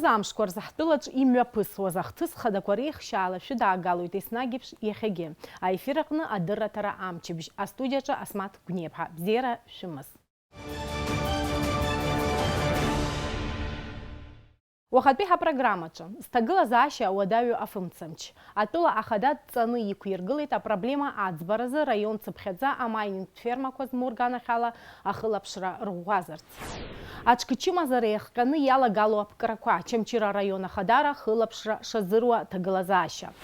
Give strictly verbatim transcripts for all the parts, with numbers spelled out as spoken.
Амшқәа рзы ҳтәылаҿ имҩаԥысуаз ахҭыс хадақәа реихшьаала шәыдаагалоит еснагь еиԥш иахьагьы. Аефир аҟны адырраҭара амчыбжь. Астудиаҿы Асмаҭ Гәниаԥҳа. Бзиара шәымаз. Уахатәи ҳапрограммаҿы, зҭагылазаашьа уадаҩу афымцамч. Атәыла ахада дҵаны иқәиргылеит апроблема аӡбаразы раион цыԥхьаӡа амайнинг фермақәа змоу рганахьала ахылаԥшра рӷәӷәазарц. Аҽкы чымазара иахҟьаны иалагало аԥкрақәа, Очамчыра араион ахадара ахылаԥшра шазыруа аҭагылазаашьа.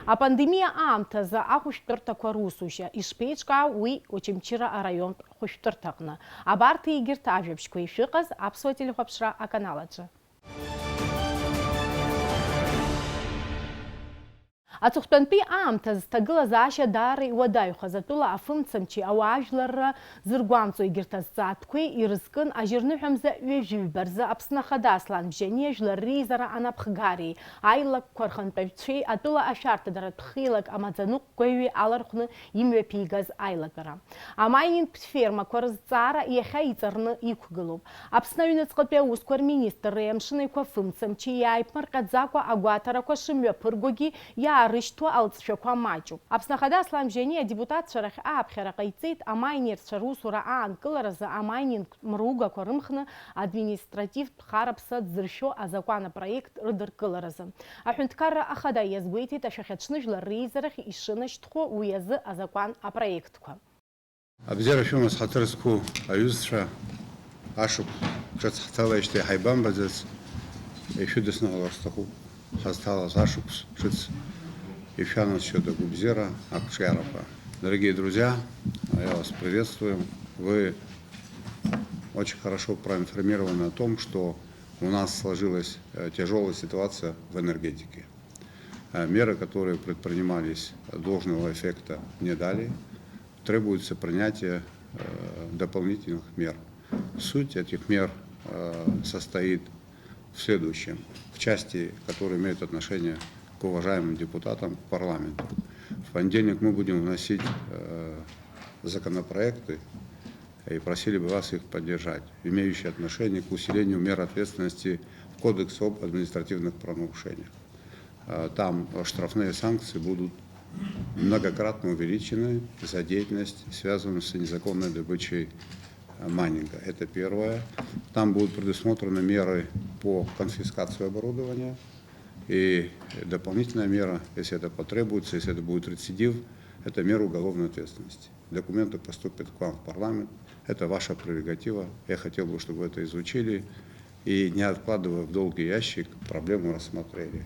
Апандемиа аамҭазы ахәышәтәырҭақәа русушьа ишԥеиҿкаау уи Очамчыра араионтә хәышәтәырҭаҟны. Абарҭ егьырҭ ажәабжьқәа ишәыҟаз аԥсуа телехәаԥшра аканал аҿы. Аҵыхәтәантәи аамҭазы зҭагылазаашьа даара иуадаҩхаз атәыла афымцамчи ауаажәларра зыргәамҵуа егьырҭ азҵаатәқәеи ирызкын ажьырныҳәа мза ҩажәи ҩба рзы Аԥсны Ахада Аслан Бжьаниа жәлар реизара анапхгареи аилакқәа рхантәаҩцәеи атәыла ашәарҭадаратә хеилак амаӡаныҟәгаҩи алархәны имҩаԥигаз аилатәара. Амайнинг фермақәа рызҵаара иахьа иҵарны иқәгылоуп. Аԥсны аҩныҵҟатәи аусқәа рминистрреи амшын аҩқәа фымцамчи иааиԥмырҟьаӡакәа агәаҭарақәа шымҩаԥыргогьы иаарышьҭуа алҵшәақәа маҷуп. Аԥсны Ахада Аслан Бжьаниа адепутатцәа рахь ааԥхьара ҟаиҵеит амайнерцәа русура аанкыларазы амайнинг мругақәа рымхны административтә хараԥса дзыршәо азакәан апроект рыдыркыларазы. Аҳәынҭқарра Ахада иазгәеиҭеит ашәахьаҽны жәлар реизарахь ишынашьҭхәо уи азы азакәан апроектқәа. Абзиара шәымаз, ҳаҭыр зқәу аҩызцәа, ашықәс ҿыц ҳҭалеижьҭеи ҳаибамбаӡац, ишәыдысныҳәалар сҭахуп, ҳазҭалаз ашықәс ҿыц ишәанасшьоит агәабзиара, ақәҿиарақәа. Дорогие друзья, я вас приветствую. Вы очень хорошо проинформированы о том, что у нас сложилась, э, тяжёлая ситуация в энергетике. Э, меры, которые предпринимались, должного эффекта не дали. Требуется принятие, э, дополнительных мер. Суть этих мер, э, состоит в следующем, в части, которая имеет отношение к уважаемым депутатам, к парламенту. В понедельник мы будем вносить, э, законопроекты и просили бы вас их поддержать, имеющие отношение к усилению мер ответственности в Кодекс об административных правонарушениях. Э, там штрафные санкции будут многократно увеличены за деятельность, связанную с незаконной добычей, э, майнинга. Это первое. Там будут предусмотрены меры по конфискации оборудования. И дополнительная мера, если это потребуется, если это будет рецидив, это мера уголовной ответственности. Документы поступят к вам в парламент. Это ваша прерогатива. Я хотел бы, чтобы вы это изучили и, не откладывая в долгий ящик, проблему рассмотрели.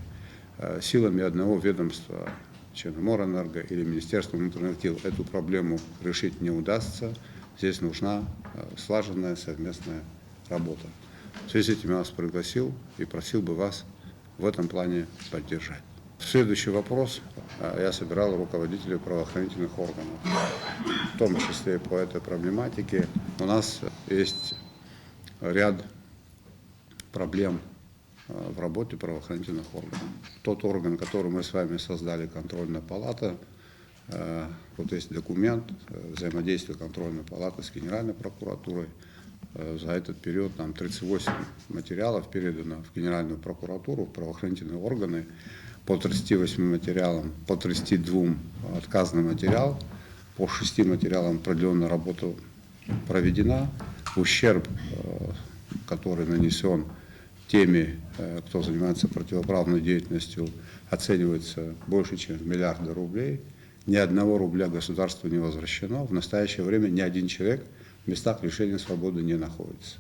Э, силами одного ведомства, Черноморэнерго или Министерства внутренних дел, эту проблему решить не удастся. Здесь нужна, э, слаженная совместная работа. В связи с этим я вас пригласил и просил бы вас в этом плане поддержать. Следующий вопрос. Э, я собирал руководителей правоохранительных органов, в том числе и по этой проблематике. У нас есть ряд проблем, э, в работе правоохранительных органов. Тот орган, который мы с вами создали, контрольная палата, э, вот есть документ, э, взаимодействия контрольной палаты с Генеральной прокуратурой. Э, за этот период нам тридцать восемь материалов передано в Генеральную прокуратуру, в правоохранительные органы. По тридцати восьми материалам, по тридцати двум отказан материал, по шести материалам продлённая работа проведена. Ущерб, э, который нанесён теми, э, кто занимается противоправной деятельностью, оценивается больше, чем в миллиарды рублей. Ни одного рубля государству не возвращено. В настоящее время ни один человек в местах лишения свободы не находится.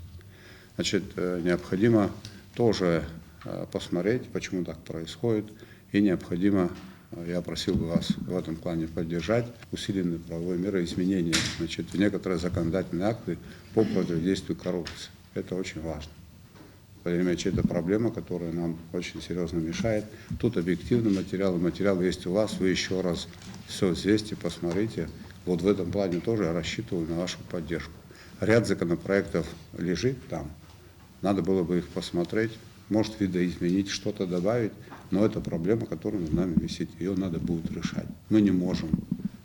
Значит, э, необходимо тоже, э, посмотреть, почему так происходит. И необходимо, э, я просил бы вас в этом плане поддержать, усиленные правовые меры, изменения, значит, в некоторые законодательные акты по противодействию коррупции. Это очень важно. Понимаете, это проблема, которая нам очень серьёзно мешает. Тут объективный материал, материал есть у вас, вы ещё раз всё взвесьте, посмотрите. Вот в этом плане тоже я рассчитываю на вашу поддержку. Ряд законопроектов лежит там, надо было бы их посмотреть, может, видоизменить, что-то добавить, но это проблема, которая над нами висит, её надо будет решать. Мы не можем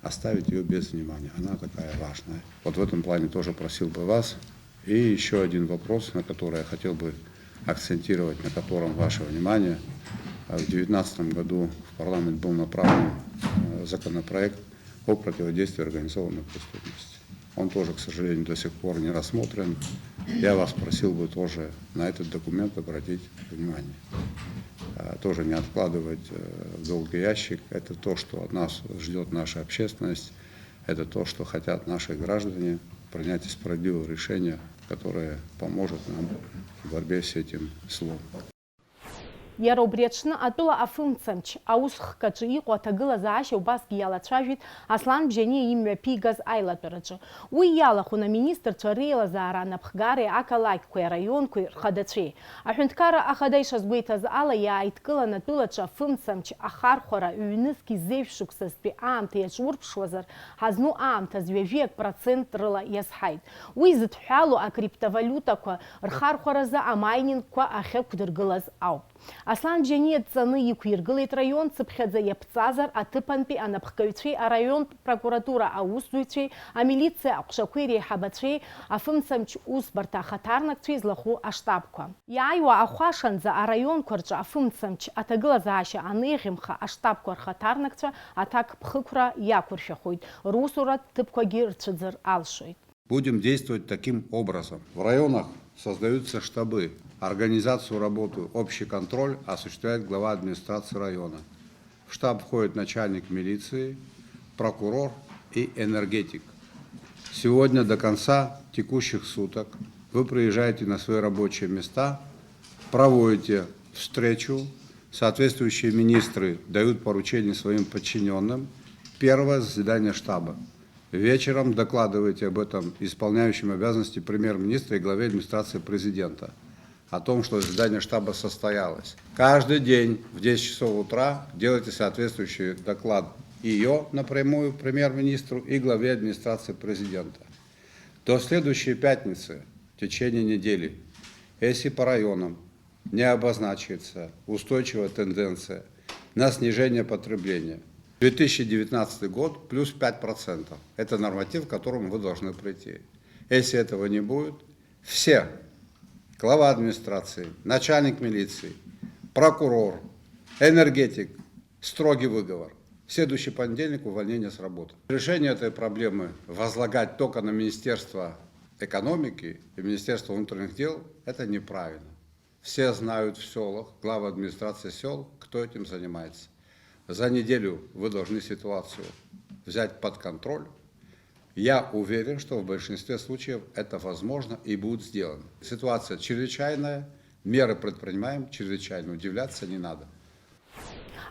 оставить её без внимания, она такая важная. Вот в этом плане тоже просил бы вас. И ещё один вопрос, на который я хотел бы акцентировать на котором ваше внимание. А в девятнадцатом году в парламент был направлен э, законопроект о противодействии организованной преступности. Он тоже, к сожалению, до сих пор не рассмотрен. Я вас просил бы тоже на этот документ обратить внимание. А, тоже не откладывать э, в долгий ящик. Это то, что от нас ждет наша общественность. Это то, что хотят наши граждане, принятие справедливого решения, которое поможет нам в борьбе с этим злом. Иара убри аҽны атәыла афымцамч аус хкаҿы иҟоу аҭагылазаашьа убасгьы иалацәажәеит Аслан Бжьаниа имҩаԥигаз аилатәараҿы. Уи иалахәын аминистрцәа реилазаара анапхгареи ақалақьқәеи араионқәеи рхадацәеи. Аҳәынҭқарра ахада ишазгәеиҭаз ала, иааидкылан атәылаҿы афымцамч ахархәара ҩнызқь зеижә шықәсазтәи аамҭа иаҿурԥшуазар, ҳазну аамҭаз ҩажәи ак процент рыла иазҳаит. Уи зыдҳәалоу акриптовалиутақәа рхархәаразы амайнингқәа ахьықәдыргылаз ауп. Аслан Бжьаниа дҵаны иқәиргылеит раион цыԥхьаӡа иаԥҵазар аҭыԥантәи анапхгаҩцәеи араионтә прокуратура аусзуҩцәеи амилициа аҟәшақәеи реиҳабацәеи афымцамч усбарҭа ахаҭарнакцәеи злахәу аштабқәа. Иааиуа ахәашанӡа араионқәа рҿы афымцамч аҭагылазаашьа анеиӷьымха аштабқәа рхаҭарнакцәа аҭакԥхықәра иақәыршәахоит, русуратә ҭыԥқәагьы рцәыӡыр алшоит. Будем действовать таким образом. В районах создаются штабы, организацию работы, общий контроль осуществляет глава администрации района. В штаб входит начальник милиции, прокурор и энергетик. Сегодня до конца текущих суток вы приезжаете на свои рабочие места, проводите встречу, соответствующие министры дают поручение своим подчиненным. Первое заседание штаба. Вечером докладывайте об этом исполняющим обязанности премьер-министра и главе администрации президента, о том, что заседание штаба состоялось. Каждый день в десять часов утра делайте соответствующий доклад и её напрямую премьер-министру и главе администрации президента. До следующей пятницы в течение недели, если по районам не обозначится устойчивая тенденция на снижение потребления, две тысячи девятнадцатый год плюс пять процентов. Это норматив, к которому вы должны прийти. Если этого не будет, все, глава администрации, начальник милиции, прокурор, энергетик, строгий выговор. В следующий понедельник увольнение с работы. Решение этой проблемы возлагать только на Министерство экономики и Министерство внутренних дел, это неправильно. Все знают в селах, главы администрации сел, кто этим занимается. За неделю вы должны ситуацию взять под контроль. Я уверен, что в большинстве случаев это возможно и будет сделано. Ситуация чрезвычайная, меры предпринимаем чрезвычайно, удивляться не надо.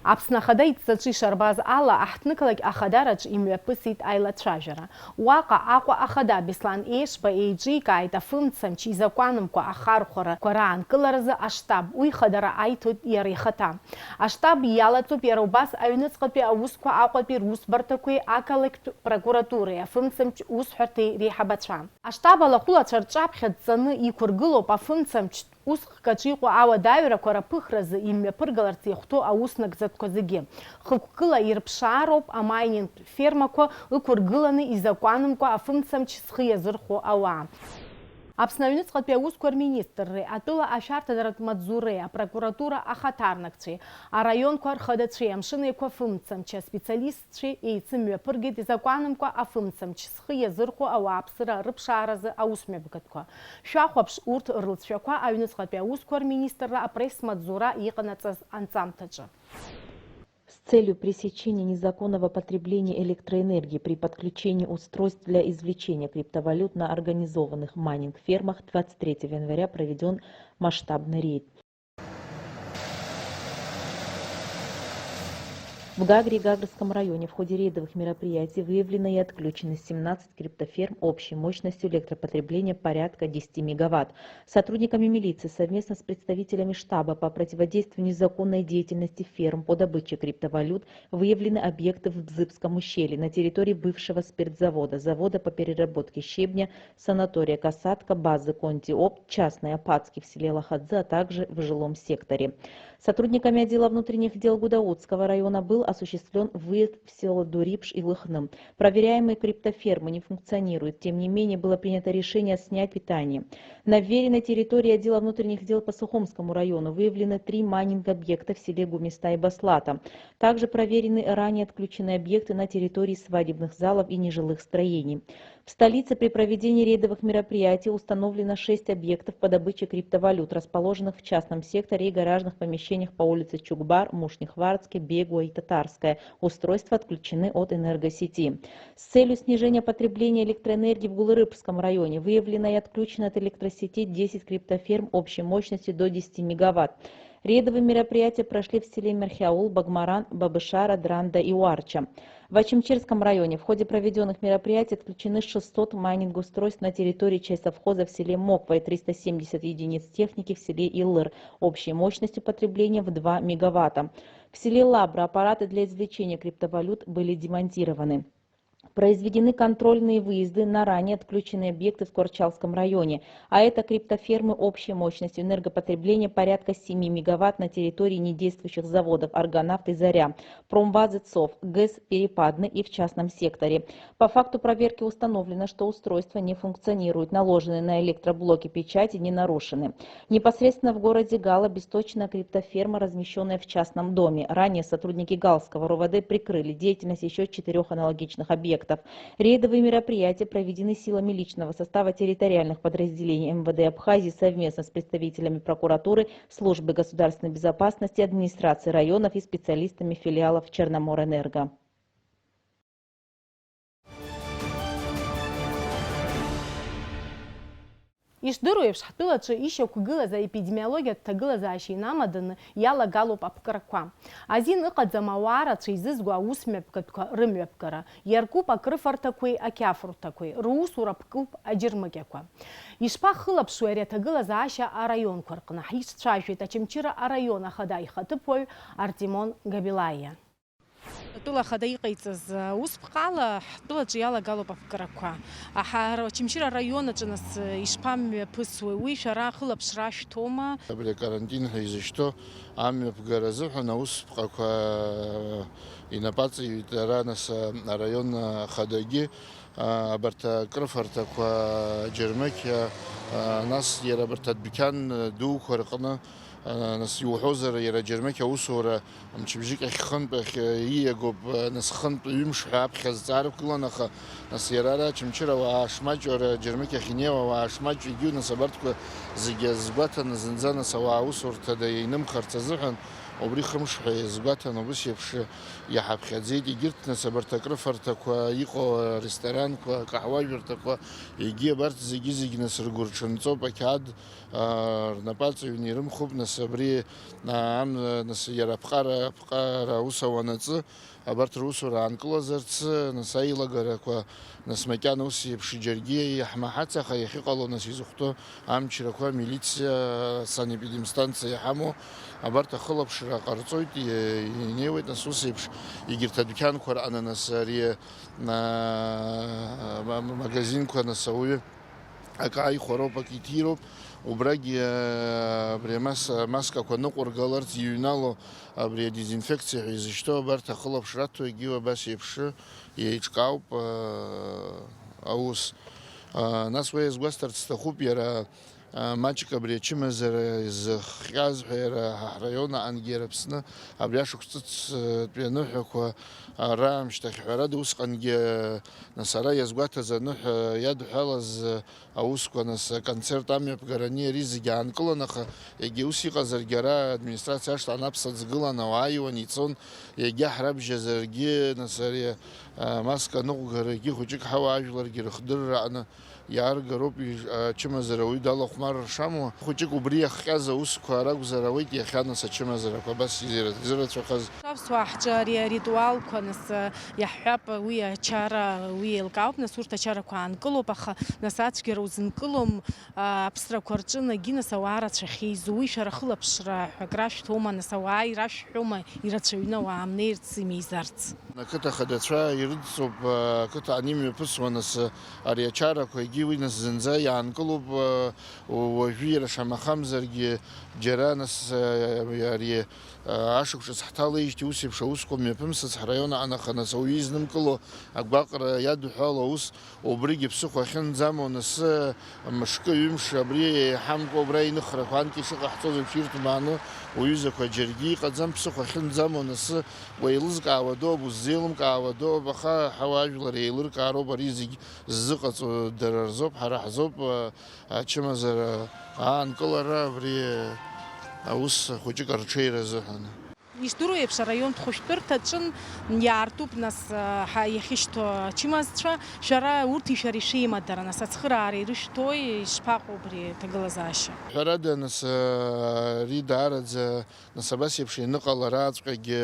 Аԥсны Ахада идҵаҿы ишарбаз ала, аҳҭнықалақь Ахадараҿ имҩаԥысит аилацәажәара. Уаҟа Аҟәа Ахада Беслан Ешба еиҿикааит афымцамч изакәанымкәа ахархәарақәа раанкыларазы аштаб, уи хадара аиҭоит иара ихаҭа. Аштаб иалаҵоуп иара убас аҩныҵҟатәи аусқәа Аҟәатәи русбарҭақәеи ақалақьтә прокуратуреи афымцамч усҳәарҭеи реиҳабацәа. Аштаб алахәылацәа рҿаԥхьа дҵаны иқәыргылоуп афымцамч ус хкаҿ иҟоу ауадаҩрақәа раԥыхразы имҩаԥыргаларц иахәҭоу ауснагӡатәқәа зегьы. Хықәкыла ирԥшаароуп амайнинг фермақәа ықәыргыланы изакәанымкәа афымцамч зхы иазырхәо ауаа. Аԥсны аҩныҵҟатәи аусқәа рминистрреи атәыла ашәарҭадаратә маҵзуреи апрокуратура ахаҭарнакцәеи араионқәа рхадацәеи Амшын Еиқәа фымцамч аспециалист цәеи еицымҩаԥыргеит изакәанымкәа афымцамч зхы иазырхәо ауааԥсыра рыԥшааразы аусмҩаԥгатәқәа. Шәахәаԥш урҭ рлҵшәақәа аҩныҵҟатәи аусқәа рминистрра апресс-маҵзура иҟанаҵаз анҵамҭаҿы. С целью пресечения незаконного потребления электроэнергии при подключении устройств для извлечения криптовалют на организованных майнинг-фермах двадцать третьего января проведен масштабный рейд. В Гагре и Гагрском районе в ходе рейдовых мероприятий выявлено и отключено семнадцать криптоферм общей мощностью электропотребления порядка десяти мегаватт. Сотрудниками милиции совместно с представителями штаба по противодействию незаконной деятельности ферм по добыче криптовалют выявлены объекты в Бзыбском ущелье на территории бывшего спиртзавода, завода по переработке щебня, санатория «Касатка», базы «Контиопт», частной «Апатский» в селе Лохадзы, а также в жилом секторе. Сотрудниками отдела внутренних дел Гудаутского района был осуществлён выезд в село Дурипш и Лыхны. Проверяемые криптофермы не функционируют. Тем не менее, было принято решение снять питание. На вверенной территории отдела внутренних дел по Сухумскому району выявлены три майнинг-объекта в селе Гумиста и Баслата. Также проверены ранее отключенные объекты на территории свадебных залов и нежилых строений. В столице при проведении рейдовых мероприятий установлено шесть объектов по добыче криптовалют, расположенных в частном секторе и гаражных помещениях по улице Чугбар, Мушнихвардске, Бегуа и Татарская. Устройства отключены от энергосети. С целью снижения потребления электроэнергии в Гулрыпшском районе выявлено и отключено от электросети десять криптоферм общей мощностью до десяти мегаватт. Рейдовые мероприятия прошли в селе Мерхяул, Багмаран, Бабышара, Дранда и Уарча. В Очамчирском районе в ходе проведённых мероприятий отключены шестьсот майнинг-устройств на территории часть совхоза в селе Моква и триста семьдесят единиц техники в селе Илыр общей мощностью потребления в два мегаватта. В селе Лабра аппараты для извлечения криптовалют были демонтированы. Произведены контрольные выезды на ранее отключенные объекты в Корчалском районе, а это криптофермы общей мощностью энергопотребления порядка семи мегаватт на территории недействующих заводов «Аргонавт» и «Заря», промвазы ЦОВ, ГЭС Перепадный и в частном секторе. По факту проверки установлено, что устройства не функционируют, наложенные на электроблоки печати не нарушены. Непосредственно в городе Гала обесточена криптоферма, размещённая в частном доме. Ранее сотрудники Галского РОВД прикрыли деятельность ещё четырёх аналогичных объектов. Рейдовые мероприятия проведены силами личного состава территориальных подразделений МВД Абхазии совместно с представителями прокуратуры, службы государственной безопасности, администрации районов и специалистами филиалов Черноморэнерго. Ишдыру еиԥш, ҳтәылаҿы ишьақәгылаз аепидемиологиатә ҭагылазаашьа инамаданы иалагалоуп аԥкрақәа. Азин ыҟаӡам ауаа рацәа изызго аусмҩаԥгатәқәа рымҩаԥгара, иаркуп акрыфарҭақәеи ақьафурҭақәеи, русура ԥкуп аџьармыкьақәа. Ишԥахылаԥшуеи ари аҭагылазаашьа араионқәа рҟны? Ҳицәажәеит Очамчыра араион ахада ихаҭыԥуаҩ Артемон Габилаиа. Атәыла ахада иҟаиҵаз аусԥҟала ҳтәылаҿы иалагалоуп аԥкрақәа. Аҳа-, Очамчыра араион аҿы нас ишԥамҩаԥысуеи? Уи шәара ахылаԥшра ашәҭома? Абри акарантин ҳәа изышьҭоу амҩаԥгара азыҳәан аусԥҟақәа инапаҵаҩит ара, нас, араион ахадагьы, абарҭ акрыфарҭақәа, џьармыкьа, нас иара абарҭ адәқьан дуқәа рҟны, нас иуҳәозар, иара аџьармыкьа аусура мчыбжьык ахь хынтә ахь ииагоуп, нас хынтә ҩымш ҳәа аԥхьа зҵаара ықәгылан, аха нас иара ара Очамчыра ауаа шмаҷу, ара џьармыкьа ахь инеиуа ауаа шмаҷу, егьиу нас абарҭқәа зегьы азгәаҭаны зынӡа нас ауаа аусурҭада инымхарц азыҳәан, убри хымш ҳәа иазгәаҭан, убыс еиԥш иҳаԥхьаӡеит. Егьырҭ нас абарҭ акрыфарҭақәа иҟоу аресторанқәа, акаҳуажәырҭақәа, егьи абарҭ зегьы-зегь нас ргәырҽанҵоуп, ақьаад рнапаҵаҩны ирымхуп, нас абри, ам-, нас иара аԥҟара, аԥҟара аус ауанаҵы, абарҭ русура аанкылазарц, нас аилагарақәа, нас макьана ус еиԥш џьаргьы иаҳмаҳац, аха иахьыҟало, нас изыхәҭоу амчрақәа, амилициа, санепидемстанциа иҳамоу, абарҭ ахылаԥшра ҟарҵоит, и-, инеиуеит, нас ус еиԥш егьырҭ адәқьанқәа рҟны, нас ари, а, ма-, ма-, магазинқәа, нас ауаҩы акы ааихәароуп, акы иҭироуп, убрагьы, а, абри амас-, амаскақәа ныҟәыргаларц иҩнало, абри адезинфекциа ҳәа изышьҭоу абарҭ ахылаԥшра аҭо, егьиу абас еиԥш еиҿкаауп, а, аус. А, нас уа иазгәасҭарц сҭахуп, иара, а, маҷк абри ачымазара изыхҟьаз ҳәа иара ҳа ҳраион аҟангьы иара Аԥсны абри ашықәс ҵыцтәи аныҳәақәа, а, раамышьҭахь, ҳәарада, усҟангьы, а, нас ара иазгәаҭаз аныҳәа иадҳәалаз, а, аусқәа, нас, аконцерт амҩаԥгара ани ари зегьы аанкылан, аха егьа ус иҟазаргьы ара администрациа ашҭа анаԥса ӡгылан, ауаа ааиуан, ицон, егьа ҳрабжьазаргьы, нас, ари, а, маска аныҟәгарагьы хәыҷык ҳауаажәларгьы рыхдырра аҟны иааргароуп, иж-, ачымазара ауаҩы далахәмарыр шамуа. Хәыҷык убри иахҟьаз аусқәа ракәзар ауеит иахьа, нас, ачымазарақәа абас изира-, изырацәахаз. Аԥсуаа ҳҿы ари аритуалқәа, нас, иаҳҳәап, уи ачара, уи еилкаауп, нас, урҭ ачарақәа аанкылоуп, аха, нас, ацәгьара узынкылом, а, аԥсрақәа рҿы, нас, ауаа рацәахьеизо, уи шәара хылаԥшра ҳәа акрашәҭома, нас, ауаа ирашәҳәома, ирацәаҩны ауаа аамнеирц, имеизарц? Ақыҭа хадацәа ирыдҵоуп, а, ақыҭа анимҩаԥысуа, нас, ари ачарақәа, егьи Уи нас зынӡа иаанкылоуп, уажәы иара шамахамзаргьы џьара нас ари ашықәс ҳҭалеижьҭеи ус еиԥш аусқәа мҩаԥымсыц ҳраион аҟны, аха нас ауаҩы изнымкыло агәаҟра иадҳәало аус, убригьы ԥсыхәа ахьынӡамоу нас мышкы-ҩымш абри еиҳамкәа убра иныхрақәа анкьа ишыҟаҳҵоз еиԥш ирҭбааны уҩызақәа џьаргьы иҟаӡам, ԥсыхәа ахьынӡамоу нас уеилызкаауа доуп, уззеилымкаауа доуп, аха ҳауаажәлар еилыркаароуп ари зегь ззыҟаҵо дара рзоуп, ҳара ҳзоуп, а, ачымазара аанкылара абри аус хәыҷык арҽеира азыҳәан. Ишдыру еиԥш, араионтә хәышәтәырҭаҿын иаартуп, нас, а, ҳа-, иахьышьҭоу ачымазцәа, шәара урҭи шәареи шәеимадара, нас, ацхыраара ирышәҭои, ишԥаҟоу убри аҭагылазаашьа? Ҳәарада, нас, а, ари даараӡа Нас абас еиԥш ианыҟаларааҵәҟьагьы,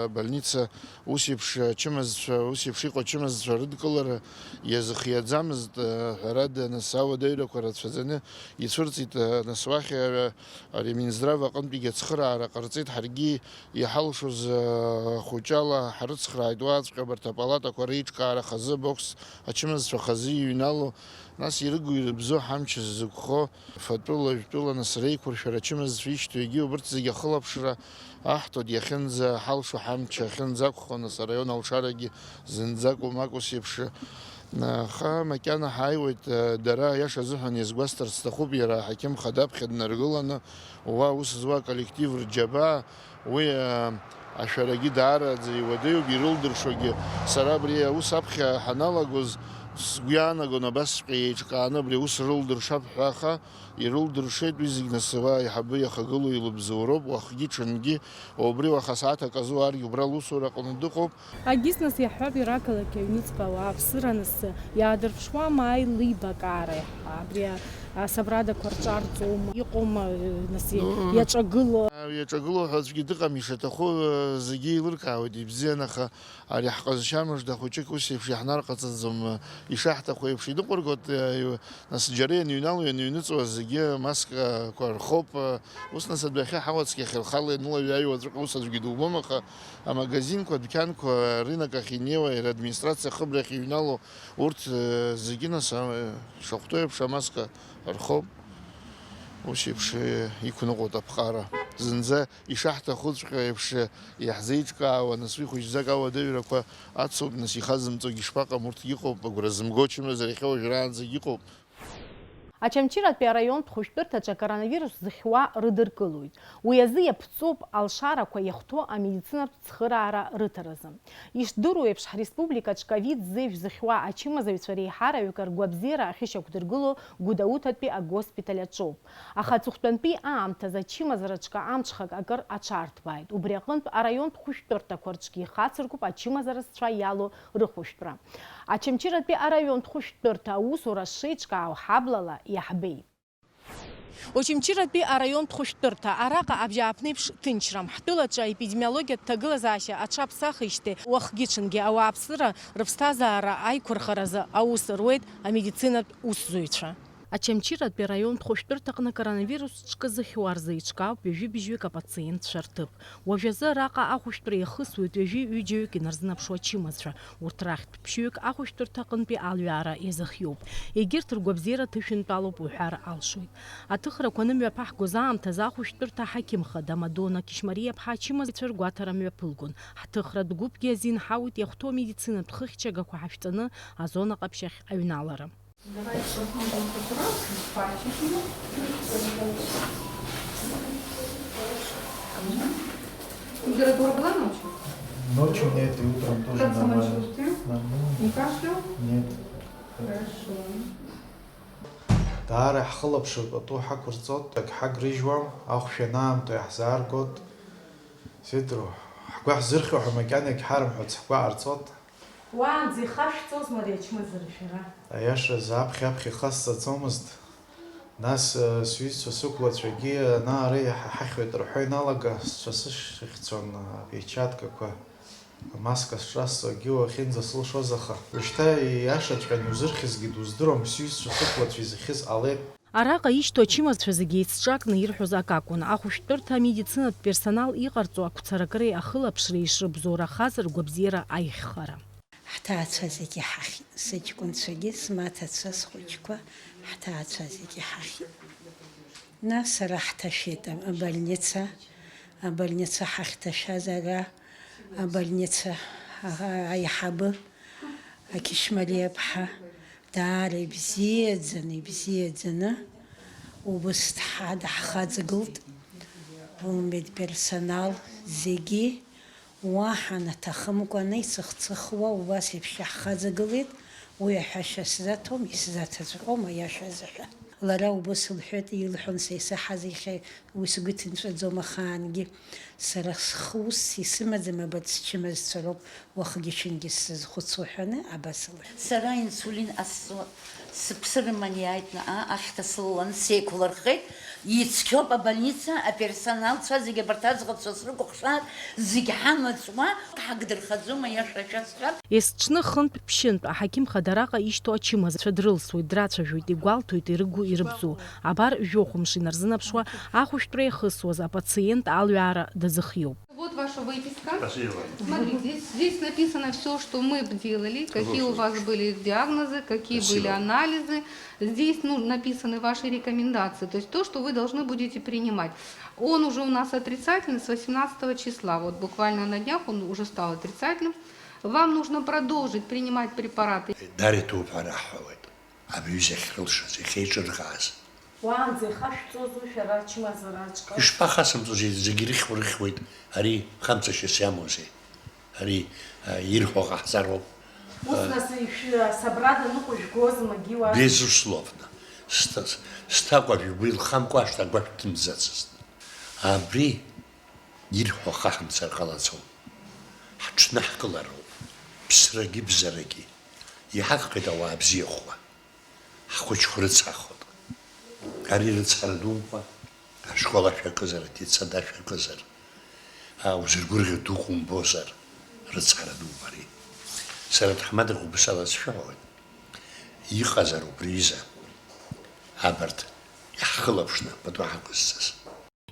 абольница ус еиԥш ачымазцәа, ус еиԥш иҟоу ачымазцәа рыдкылара иазыхиаӡамызт, ҳәарада, нас ауадаҩрақәа рацәаӡаны ицәырҵит, нас уахь ари Минздрав аҟынтәигьы ацхыраара ҟарҵеит, ҳаргьы иҳалшоз хәыҷала ҳрыцхрааит уаҵәҟьа абарҭ апалатақәа реиҿкаара хазы, абокс ачымазцәа хазы иҩналоу, нас ирыгу ирыбзоу ҳамч ззықәхо. Фатәыла, жәтәыла нас реиқәыршәара ачымазцәа ишьҭоу егьи убырҭ зегьы ахылаԥшра аҳҭоит, иахьынӡаҳалшо ҳамч ахьынӡақәхо, нас араион алшарагьы зынӡакәым акәу сеиԥш. Аха макьана ҳааиуеит, дара, аиаша азыҳәан иазгәасҭарц сҭахуп, иара аҳақьым хада аԥхьа днаргыланы, уа аус зуа аколлектив рџьабаа, Уи, аа, ашәарагьы даараӡа иуадаҩуп, ирылдыршогьы. Сара абри аус аԥхьа ҳаналагоз, сгәы иаанагон абасҵәҟьа еиҿкааны абри аус рылдыршап ҳәа, аха ирылдыршеит уи зегь, нас уа аиҳабы иахагылоу илыбзоуроуп, уахгьы-ҽынгьы, убри уаха асааҭ аказы уааргьы убра лусураҟны дыҟоуп. Агьыс нас иаҳҳәап, иара ақалақь аҩныҵҟа ауааԥсыра нас иаадырԥшуама аилибакаара, абри асабрадақәа рҿарҵома, иҟоума, нас, Ну, иаҿагыло? Иаҿагыло ҳәа аӡәгьы дыҟам, ишаҭаху, э, зегьы еилыркаауеит, ибзиан, аха ари ҳҟазшьа мыжда хәыҷык ус еиԥш иаҳнарҟаҵаӡом, э, ишаҳҭаху еиԥш иныҟәыргоит, э, нас џьара ианыҩнало, ианыҩныҵуа зегьы амаскақәа рхоуп, э, ус нас адәахьы ҳауацқьахь рхала ианылаҩаҩуа аӡәы ус аӡәгьы дубом, аха амагазинқәа, адәқьанқәа, арынок ахь инеиуа, иара администрациа ахыбрахь иҩнало, урҭ, э, зегьы нас, э, ишахәҭоу еиԥш амаска рхоуп. Ус еиԥш, э, иқәныҟәоит аԥҟара. Зынӡа ишаҳҭахуҵәҟьа еиԥш, э, иаҳзеиҿкаауа, нас уи хәыҷӡак ауадаҩрақәа ацуп, нас ихазымҵогьы шԥаҟам, урҭгьы ыҟоуп, агәра зымго ачымазара иахьа уажәраанӡагь ыҟоуп. Очамчыратәи араионтә хәышәтәырҭаҿы акоронавирус зыхьуа рыдыркылоит. Уи азы иаԥҵоуп алшарақәа иахәҭоу амедицинатә цхыраара рыҭаразы. Ишдыру еиԥш, ҳреспубликаҿ ковид зеижә зыхьуа ачымазаҩцәа реиҳараҩык ргәабзиара ахьышьақәдыргыло Гәдоуҭатәи агоспиталь аҿоуп. Аха аҵыхәтәантәи аамҭазы ачымазараҿгьы амҽхак акыр аҽарҭбааит. Убри аҟынтә араионтә хәышәтәырҭақәа рҿгьы ихацыркуп ачымазара зцәа иалоу рыхәышәтәра. Очамчыратәи араионтә хәышәтәырҭа аусура шеиҿкаау ҳаблала иаҳбеит. Очамчыратәи араионтә хәышәтәырҭа, араҟа абжьааԥнеиԥш ҭынчрам. Ҳтәылаҿы аепидемиологиатә ҭагылазаашьа аҽаԥсахижьҭеи уахгьы-ҽынгьы ауааԥсыра рыԥсҭазаара аиқәырхаразы аус руеит амедицинатә усзуҩцәа. Очамчыратәи араионтә хәышәтәырҭаҟны акоронавирус ҿкы зыхьуа рзы еиҿкаауп ҩажәи быжьҩык апациентцәа рҭыԥ. Уажәазы араҟа ахәышәтәра иахысуеит ҩажәи ҩыџьаҩык инарзынаԥшуа ачымазцәа. Урҭ рахьтә ԥшьҩык ахәышәтәырҭа аҟынтәи алҩаара иазыхиоуп. Егьырҭ ргәабзиара ҭышәынтәалоуп уҳәар алшоит. Аҭыхрақәа анымҩаԥаҳгоз аамҭазы ахәышәтәырҭа аҳақьым хада Мадона Кьышьмариа-ԥҳа ачымазцәа ргәаҭара мҩаԥылгон. Ҳҭыхратә гәыԥгьы азин ҳауит иахәҭоу амедицинатә хыхьчагақәа ҳашәҵаны азонақәа аԥшьахь аҩналара. Давайте посмотрим, как раз, пальчики. Мгм. Температура была ночью? Ночью нет, и утром тоже нормально. Как самочувствие? Нормально. Не кашлял? Нет. Хорошо. Даара иаҳхылаԥшуа пату ҳақәырҵоит, ак ҳагрыжьуам, ахәшә анаамҭоу иаҳзааргоит. Сидру, ҳгәы ҳзырхьуа ҳәа макьанагь ҳарымҳәац, ҳгәы аарҵоит. Уаанӡа ихашәҵозма ари ачымазара шәара? Аиашаз, аԥхьа-аԥхьа ихасҵаӡомызт. Нас, э, сҩызцәа сықәлацәагьы, ана-ара иаҳа ҳахьуеит рҳәо иналага, сцәа сышьхьцон, э, аперчаткақәа, амаска сҿасҵогьы уахьынӡасылшоз, аха. Ушьҭа ииашаҵәҟьаны иузырхьызгьы дуздыруам, сҩызцәа сықәлацәа изыхьыз ҟалеит. Араҟа ишьҭоу ачымазцәа зегьы еицҿакны ирҳәоз акакәын, ахәышәтәырҭа амедицинатә персонал иҟарҵо ақәцаракреи ахылаԥшреи ишрыбзоурахаз ргәабзиара аиӷьхара. Ҳҭаацәа зегьы ҳахьит, сыҷкәынцәагьы, смаҭацәа, схәыҷқәа, ҳҭаацәа зегьы ҳахьит. Нас ара ҳҭашәеит абольница, абольница ҳахьҭашәаз ара, абольница аиҳабы Ақьышьмариаԥҳа даара ибзиаӡаны, ибзиаӡаны убыс дҳа-, даҳхаҵгылт, умедперсонал зегьы. Уаҳа наҭахымкәаны ицыхцыхуа убас еиԥш иаҳхаҵагылеит, уи аҳәашьа сзаҭом, исзаҭаҵәҟьом, аиаша азыҳәа. Лара убас лҳәеит, илҳәон, са исаҳаз иахьа уи сгәы иҭынҵәаӡом ахаангьы. Сара схы ус исымаӡам, абарҭ счымазцәа роуп уахгьы-ҽынгьы сзызхәыцуа ҳәаны абас лҳәеит. Сара инсулин ҟасҵо сыԥсы рыман иааит наҟ, ахьҭа сылаланы сеиқәлырхеит. Ицқьоуп абольница, аперсоналцәа зегьы, абарҭ аӡӷабцәа срыкәыхшааит, зегь ҳамаҵ уа, ҳагдырхаӡом, аиаша шәасҳәап. Есҽны хынтә-ԥшьынтә аҳақьым хада араҟа ишьҭоу ачымазцәа дрылсуеит, драцәажәоит, игәалҭоит ирыгу-ирыбзоу. Абар, жәохә мшы инарзынаԥшуа, ахәышәтәра иахысуаз апациент алҩаара дазыхиоуп. Вот ваша выписка. Спасибо. Смотрите, здесь, здесь написано всё, что мы делали, какие у вас были диагнозы, какие были анализы. Здесь, ну, написаны ваши рекомендации, то есть то, что вы должны будете принимать. Он уже у нас отрицательный с восемнадцатого числа, вот буквально на днях он уже стал отрицательным. Вам нужно продолжить принимать препараты. Дари ҭоуп ҳәа раҳҳәауеит. Абри аҩыза ахьрылшаз, иахьеиҿыркааз. Уаанӡа ихашәҵозу шәара ачымазараҿы? Ишԥахасымҵоз, зегь ирыхьуа рыхьуеит, ари хамҵашьас иамоузеи? Ари, а, ирҳәо ҟаҳҵароуп. Ус, а, нас, ишәы-, асабрада ныҟәыжәгозма, Гиуа? Безусловно. Сҭа-, сҭакәажә игәы илхамкәа ашҭа агәашә дҭымҵӡацызт. Абри ирҳәо хаҳамҵар ҟалаӡом. Ҳҽнаҳкылароуп. Ԥсрагьы бзарагьы. Иҳақәхеит ауаа бзиахәқәа. Ҳхәыҷқәа рыцҳахоит. Ари рыцҳара думкәа, ашкол ашәа акызар, адетсад ашәа акызар, а, узыргәырӷьо дук умбозар, рыцҳара дуп ари. Сара аҭаҳмада хәыҷы салазшәа ҳәоит. Иҟазар убри изы, абарҭ иаҳхылаԥшны пату ҳақәызҵаз.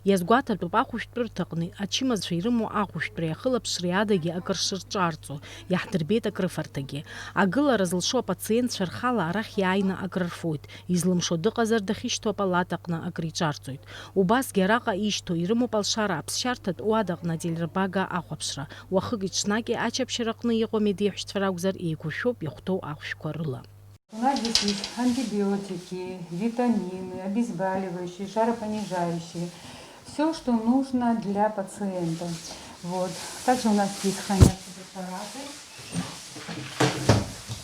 Иазгәаҭатәуп, ахәышәтәырҭаҟны ачымазцәа ирымоу ахәышәтәреи ахылаԥшреи адагьы акыр шырҿарҵо, иаҳдырбеит акрыфарҭагьы. Агылара зылшо апациентцәа рхала арахь иааины акрырфоит, излымшо дыҟазар дахьышьҭоу апалатаҟны акриҿарҵоит. Убасгьы араҟа ишьҭоу ирымоуп алшара аԥсшьарҭатә уадаҟны ателербага ахәаԥшра, уахыки-ҽнаки ачаԥшьараҟны иҟоу амедеиҳәшьцәа ракәзар еиқәыршәоуп иахәҭоу ахәшәқәа рыла. У нас здесь есть антибиотики, витамины, обезболивающие, жаропонижающие. Всё, что нужно для пациента. Вот. Также у нас здесь хранятся препараты.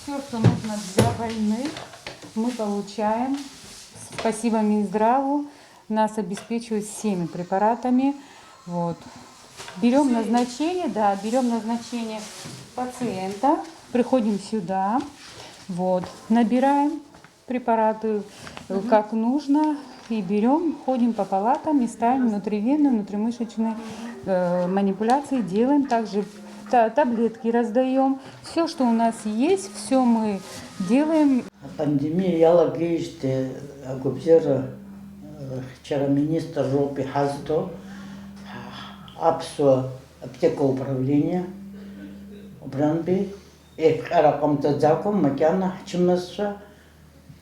Всё, что нужно для больных, мы получаем. Спасибо Минздраву. Нас обеспечивают всеми препаратами. Вот. Берём назначение, да, берём назначение пациента, приходим сюда, вот, набираем препараты, э, как нужно, и берём, ходим по палатам и ставим внутривенные, внутримышечные, э, манипуляции, делаем. Также та-, таблетки раздаём. Всё, что у нас есть, всё мы делаем. Апандемиа иалагеижьҭеи агәабзиара, э, хьчара аминистр роуп иҳазҭо, ҳа-, аԥсуа аԥҭека управление, убрантәи еиԥҟьара ҟамҵаӡакәа макьана ҳчымазцәа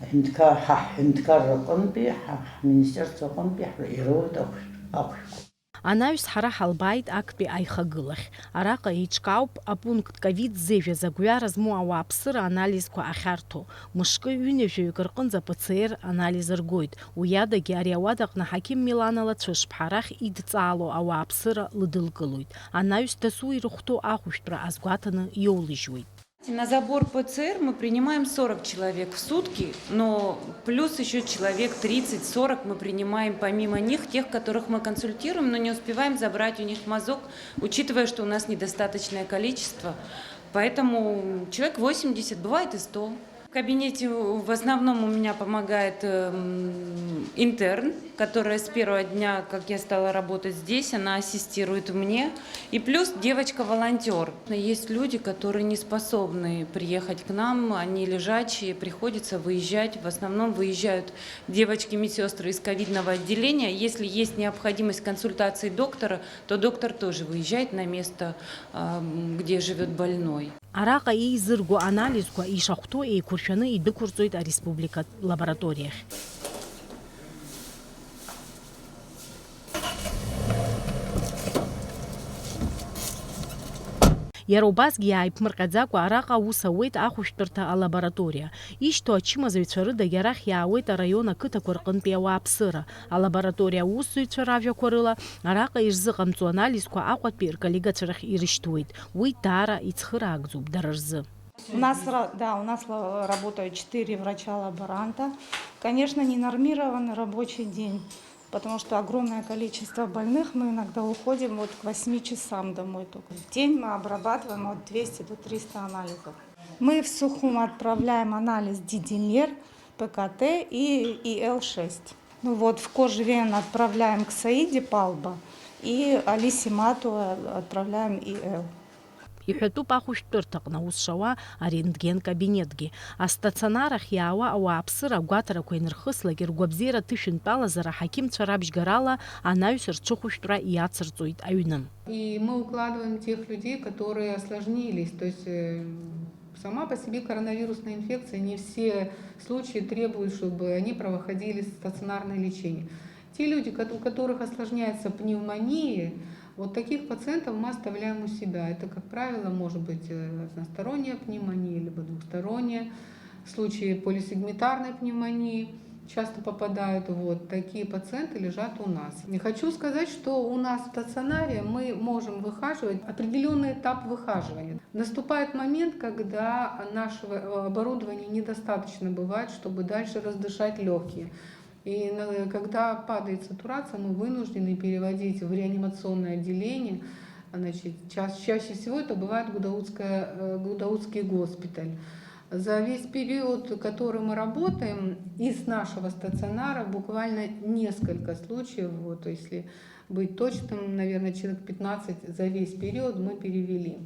аҳәынҭқа-, ҳа ҳҳәынҭқарра аҟынтәи, ҳа ҳминистерство аҟынтәи ҳ-, ироуеит ахәшә-, ахәшәқәа. Анаҩс ҳара ҳалбааит актәи аихагылахь. Араҟа еиҿкаауп апункт ковид зежәа загәҩара змоу ауааԥсыра анализқәа ахьарҭо. Мышкы ҩынҩажәаҩык рҟынӡа П Ц Р анализ ргоит. Уи адагьы ари ауадаҟны ҳақьым Милана Лацәышԥҳа арахь идҵаало ауааԥсыра лыдылкылоит. Анаҩс дасу ирыхәҭоу ахәышәтәра азгәаҭаны иоулыжьуеит. На забор П Ц Р мы принимаем сорок человек в сутки, но плюс ещё человек тридцать-сорок мы принимаем помимо них, тех, которых мы консультируем, но не успеваем забрать у них мазок, учитывая, что у нас недостаточное количество. Поэтому человек восемьдесят, бывает и сто. В кабинете в основном у меня помогает, эм, интерн, которая с первого дня, как я стала работать здесь, она ассистирует мне. И плюс девочка-волонтёр. Есть люди, которые не способны приехать к нам, они лежачие, приходится выезжать. В основном выезжают девочки-медсёстры из ковидного отделения. Если есть необходимость консультации доктора, то доктор тоже выезжает на место, эм, где живёт больной. Араҟа еизырго анализқәа ишахәҭоу еиқәыршәаны идәықәырҵоит ареспубликатә лабораториахь. Иара убасгьы иааиԥмырҟьаӡакәа араҟа аус ауеит ахәышәтәырҭа алабораториа. Ишьҭоу ачымазаҩцәа рыдагь арахь иаауеит араион ақыҭақәа рҟынтәи ауааԥсыра. Алабораториа аусзуҩцәа ражәақәа рыла, араҟа ирзыҟамҵо анализқәа Аҟәатәи рколлегацәа рахь ирышьҭуеит. Уи даара ицхыраагӡоуп дара рзы. У нас ра-, да, у нас ла-, работают четыре врача-лаборанта. Конечно, не нормированный рабочий день, потому что огромное количество больных, мы иногда уходим вот к восьми часам домой только. В день мы обрабатываем от двести до триста анализов. Мы в сухом отправляем анализ D D M R, П К Т и I L шесть. Ну вот, в Кожевен отправляем к Саиде Палба и Алисе Матуа отправляем I L. Иҳәатәуп ахәышәтәырҭаҟны аус шауа арентген кабинетгьы. Астационар ахь иаауа ауааԥсыра агәаҭарақәа инырхыслак, ргәабзиара ҭышәынтәалазар аҳақьымцәа рабжьгарала анаҩс рҽыхәышәтәра иацырҵоит аҩны. И мы укладываем тех людей, которые осложнились. То есть, э, сама по себе коронавирусная инфекция, не все случаи требуют, чтобы они проходили стационарное лечение. Те люди, кот-, у которых осложняется пневмония, вот таких пациентов мы оставляем у себя. Это, как правило, может быть, э, односторонняя пневмония, либо двухсторонняя. В случае полисегментарной пневмонии часто попадают, вот, такие пациенты лежат у нас. И хочу сказать, что у нас в стационаре мы можем выхаживать, определённый этап выхаживания. Наступает момент, когда нашего, э, оборудования недостаточно бывает, чтобы дальше раздышать лёгкие. И на-, когда падает сатурация, мы вынуждены переводить в реанимационное отделение. Значит, ча-, чаще всего это бывает Гудаутская, э, Гудаутский госпиталь. За весь период, который мы работаем, из нашего стационара буквально несколько случаев, вот, если быть точным, наверное, человек пятнадцать за весь период мы перевели,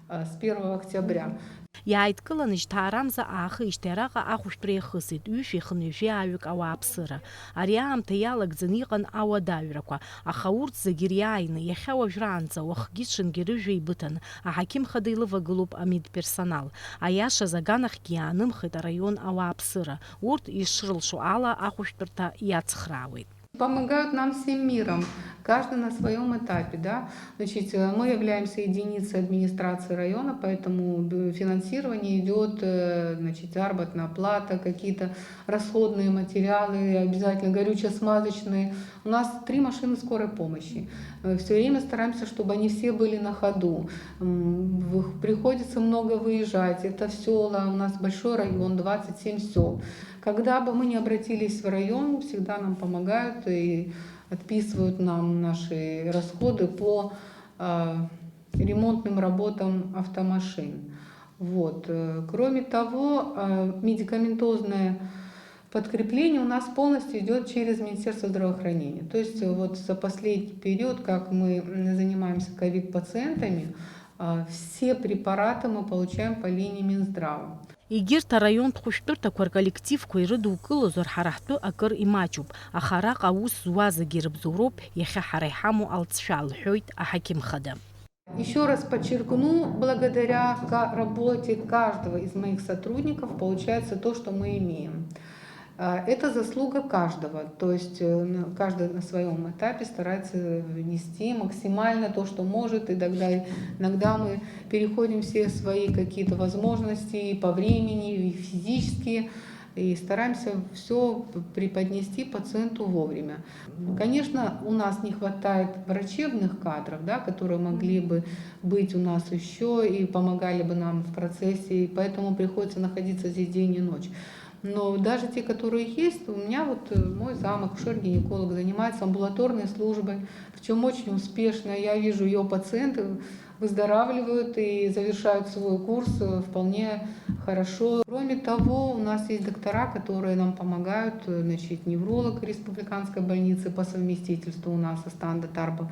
э, с первого октября. Иааидкыланы жьҭаарамза аахижьҭеи араҟа ахәышәтәра иахысит, ҩышәи хынҩажәи ааҩык ауааԥсыра. Ари аамҭа иалагӡаны иҟан ауадаҩрақәа, аха урҭ зегьы ириааины, иахьа уажәраанӡа уахгьы-ҽынгьы рыжәҩа еибыҭан, аҳақьым хада илывагылоуп амедперсонал. Аиашаз, аганахьгьы иаанымхеит араион ауааԥсыра. Урҭ ишрылшо ала ахәышәтәырҭа иацхраауеит. Помогают нам всем миром, каждый на своём этапе, да. Значит, э, мы являемся единицей администрации района, поэтому б-, финансирование идёт, э, значит, заработная плата, какие-то расходные материалы, обязательно горюче-смазочные. У нас три машины скорой помощи. Э, всё время стараемся, чтобы они все были на ходу. М, вых-, приходится много выезжать. Это сёла, у нас большой район, двадцать семь сёл. Когда бы мы ни обратились в район, всегда нам помогают и отписывают нам наши расходы по, а, ремонтным работам автомашин. Вот. Э, кроме того, э, медикаментозное подкрепление у нас полностью идёт через Министерство здравоохранения. То есть, э, вот за последний период, как мы, м, занимаемся ковид-пациентами, а, все препараты мы получаем по линии Минздрава. Егьырҭ араионтә хәышәтәырҭақәа рколлективқәа ирыдукылозар, ҳара ҳтәы акыр имаҷуп, аха араҟа аус зуа зегьы ирыбзоуроуп иахьа ҳара иҳамоу алҵшәа, лҳәоит аҳақьым хада. Ещё раз подчеркну, благодаря ка-, работе каждого из моих сотрудников получается то, что мы имеем. А, это заслуга каждого, то есть, э, н-, каждый на своём этапе старается внести максимально то, что может, и тогда иногда мы переходим все свои какие-то возможности и по времени, и физически, и стараемся всё п-, преподнести пациенту вовремя. Конечно, у нас не хватает врачебных кадров, да, которые могли бы быть у нас ещё и помогали бы нам в процессе, и поэтому приходится находиться здесь день и ночь. Но даже те, которые есть, у меня вот, э, мой зам, акушер-гинеколог, занимается амбулаторной службой, причём очень успешно. Я вижу, её пациенты выздоравливают и завершают свой курс, э, вполне хорошо. Кроме того, у нас есть доктора, которые нам помогают, э, значит, невролог республиканской больницы по совместительству у нас, Астанда Тарба,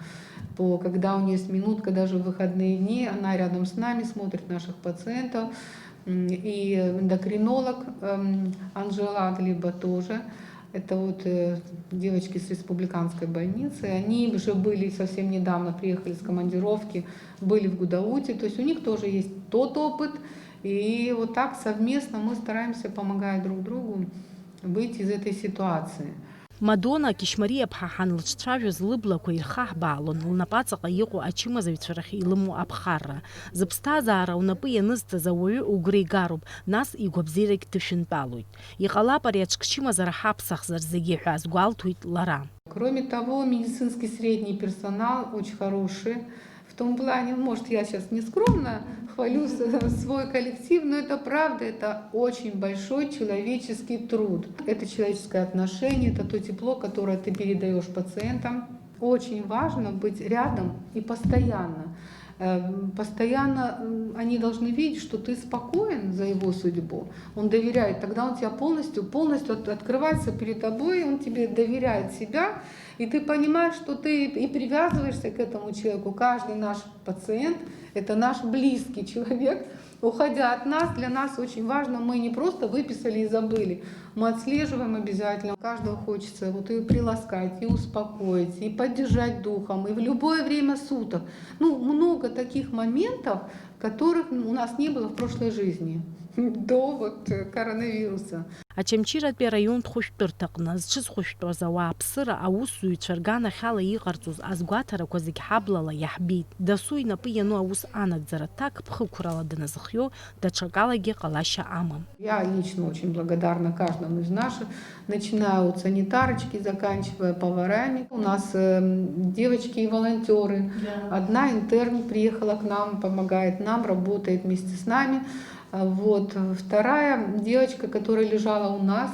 по, когда у неё есть минутка, даже в выходные дни, она рядом с нами, смотрит наших пациентов. М, и эндокринолог, эм, Анжела Адлиба тоже. Это вот э, девочки с республиканской больницы. Они уже были совсем недавно, приехали с командировки, были в Гудауте. То есть у них тоже есть тот опыт. И вот так совместно мы стараемся, помогая друг другу, выйти из этой ситуации. Мадона Кишмариаԥҳа ҳанлыҿцәажәоз лыблақәа ирхаҳбаалон, лнапаҵаҟа иҟоу ачымазаҩцәа рахь илымоу аԥхарра. Зыԥсҭазаара унапы ианызҵаз ауаҩы угәра игароуп, нас игәабзиарагь ҭышәынтәалоит. Иҟалап ари аҽкчымазара ҳаԥсахзар зегьы ҳәа азгәалҭоит лара. Кроме того, медицинский средний персонал очень хороший. В том плане, может, я сейчас не скромно хвалю свой коллектив, но это правда, это очень большой человеческий труд. Это человеческое отношение, это то тепло, которое ты передаешь пациентам. Очень важно быть рядом и постоянно. Э, Постоянно м, они должны видеть, что ты спокоен за его судьбу. Он доверяет, тогда он тебя полностью, полностью от- открывается перед тобой, он тебе доверяет себя, и ты понимаешь, что ты и привязываешься к этому человеку. Каждый наш пациент — это наш близкий человек. Уходя от нас, для нас очень важно, мы не просто выписали и забыли. Мы отслеживаем обязательно. Каждого хочется вот и приласкать, и успокоить, и поддержать духом, и в любое время суток. Ну, много таких моментов, которых у нас не было в прошлой жизни, до вот э, коронавируса. Очамчыратәи араионтә хәышәтәырҭаҟны зҽызхәышәтәуаз ауааԥсыра аусзуҩцәа рганахьала иҟарҵоз азгәаҭарақәа зегь ҳаблала иаҳбеит. Дасу инапы иану аус анагӡара ҭакԥхықәрала даназхиоу даҽакалагьы ҟалашьа амам. Я лично очень благодарна каждому из наших, начиная от санитарочки, заканчивая поварами. У нас э, девочки и волонтеры. Одна интерн приехала к нам, помогает нам, работает вместе с нами. А Вот. Вторая девочка, которая лежала у нас,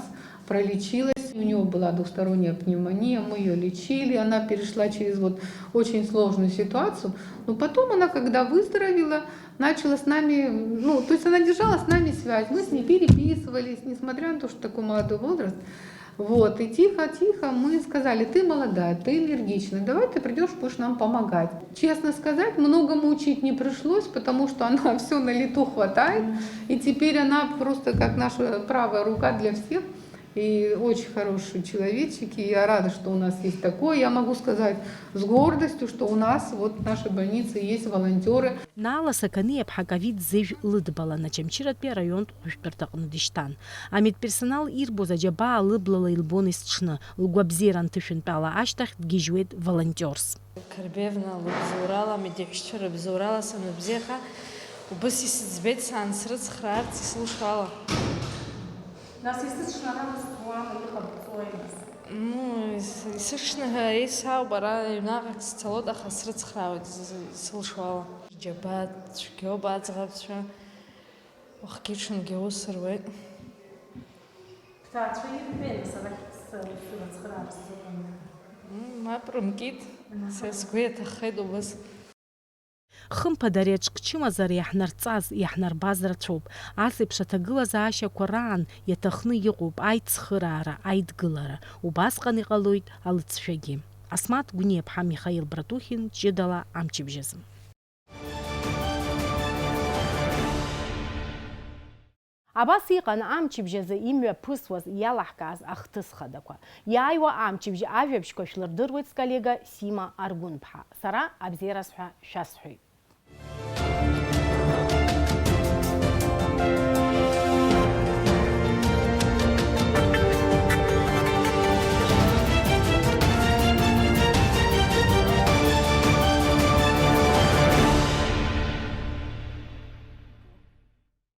пролечилась, у нее была двусторонняя пневмония, мы ее лечили, она перешла через вот очень сложную ситуацию, но потом она, когда выздоровела, начала с нами, ну, то есть она держала с нами связь, мы с ней переписывались, несмотря на то, что такой молодой возраст. Вот, и тихо-тихо мы сказали: ты молодая, ты энергичная, давай ты придешь, будешь нам помогать. Честно сказать, многому учить не пришлось, потому что она все на лету хватает, и теперь она просто как наша правая рука для всех. И очень хорошие человечки. Я рада, что у нас есть такое. Я могу сказать с гордостью, что у нас вот в нашей больнице есть волонтеры. Наала Сақаниаԥҳа ковид зежә лыдбалан Очамчыратәи араионтә хәышәтәырҭаҟны дышьҭан. Амедперсонал ирбоз аџьабаа лыблала илбон есҽны, лгәабзиара анҭышәынтәала ашьҭахь дгьежьуеит волонтерс. Карбевна лыбзоурала, амедеҳәшьцәа рыбзоурала саныбзиаха, убыс исыӡбеит сан срыцхраарц исылшо ала. Нас исыцәшәаран сгәы ала иҟабҵои нас? Ну, ис- исыҽны ҳәа еисаауп, ара аҩнаҟагь сцалоит, аха срыцхраауеит, з- з- исылшо ала. Џьабаа цәгьоуп аӡӷабцәа, уахгьы-ҽынгьы аус руеит. Бҭаацәа ирбеи нас арахь срыцхраар сзыҟамлар? М, Мап рымкит, са сгәы иаҭаххеит убыс. Хымԥада, ари аҿкчымазара иаҳнарҵаз, иаҳнарбаз рацәоуп. Ас еиԥш аҭагылазаашьақәа раан иаҭахны иҟоуп аицхыраара, аидгылара. Убасҟан иҟалоит алыҵшәагьы. Асмаҭ Гәниаԥҳа, Михаил Братухин, ҷыдала амчыбжьазы. Абас иҟан амчыбжьазы имҩаԥысуаз, иалаҳкааз ахҭыс хадақәа. Иааиуа амчыбжь ажәабжьқәа шәлырдыруеит сколлега Сима Аргәынԥҳа. Сара абзиараз ҳәа шәасҳәоит.